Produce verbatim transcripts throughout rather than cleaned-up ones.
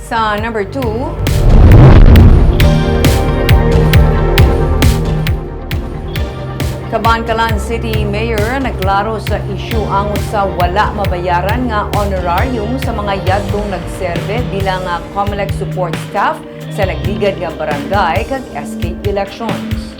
Sa number two, Kabankalan City Mayor nagklaro sa isyu angot sa wala mabayaran nga honorarium sa mga yadtong nagserbe bilang, ah, Comelec support staff sa nagligad nga barangay kag S K elections.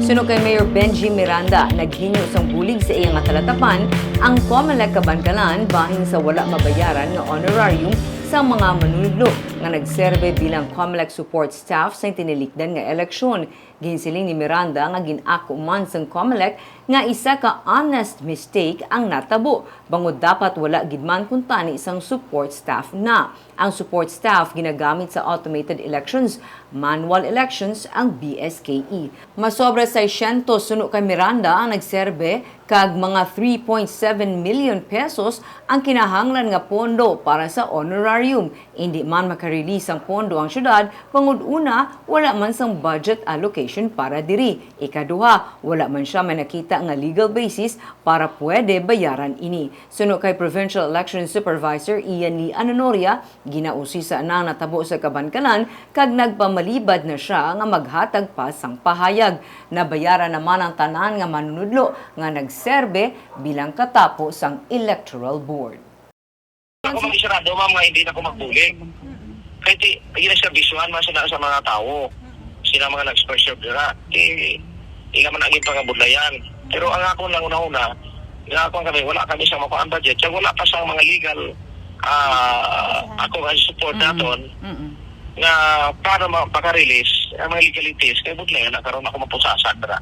Suno kay Mayor Benji Miranda, naghingyo sang bulig sa iya nga talatapan ang Comelec Kabankalan bahin sa wala mabayaran nga honorarium sa mga manunudlo nga nagserbe bilang Comelec support staff sa tinilikdan nga eleksyon. Ginsiling ni Miranda nga gin-ako man sang Comelec nga isa ka honest mistake ang natabo, bangod dapat wala gid man kuntani sang support staff na. Ang support staff ginagamit sa automated elections, manual elections ang B S K E. Masobra seiscientos suno kay Miranda ang nagserbe, kag mga three point seven million pesos ang kinahanglan nga pondo para sa honorarium. Indi man makarelease ang pondo ang syudad, bangod una, wala man sang budget allocation para diri. Ikaduha, wala man siya may nakita nga legal basis para pwede bayaran ini. Suno kay Provincial Election Supervisor Ian Lee Anonoria, ginausisa na ang natabo sa Kabankalan kag nagpamalibad na siya nga maghatag pa sang pahayag. Nabayaran naman ang tanan nga manunudlo nga nagserbe bilang katapo sang Electoral Board. Ako magisarado, ma'am, nga hindi na ako magbulig. Kay ti, yun ang serbisyohan man sila sa mga tawo. Sila mga nag-express dira. Di, di naman ang ipangabudlayan. Pero ang ako lang una-una, nga ako kami, wala kami sa makuha ang budget. Sa wala pa sa mga legal, ah, ako nga support Mm-mm. naton, Mm-mm. nga para ma- maka-release ang mga legalities, kay budlayan na karon ako mapusasad dira.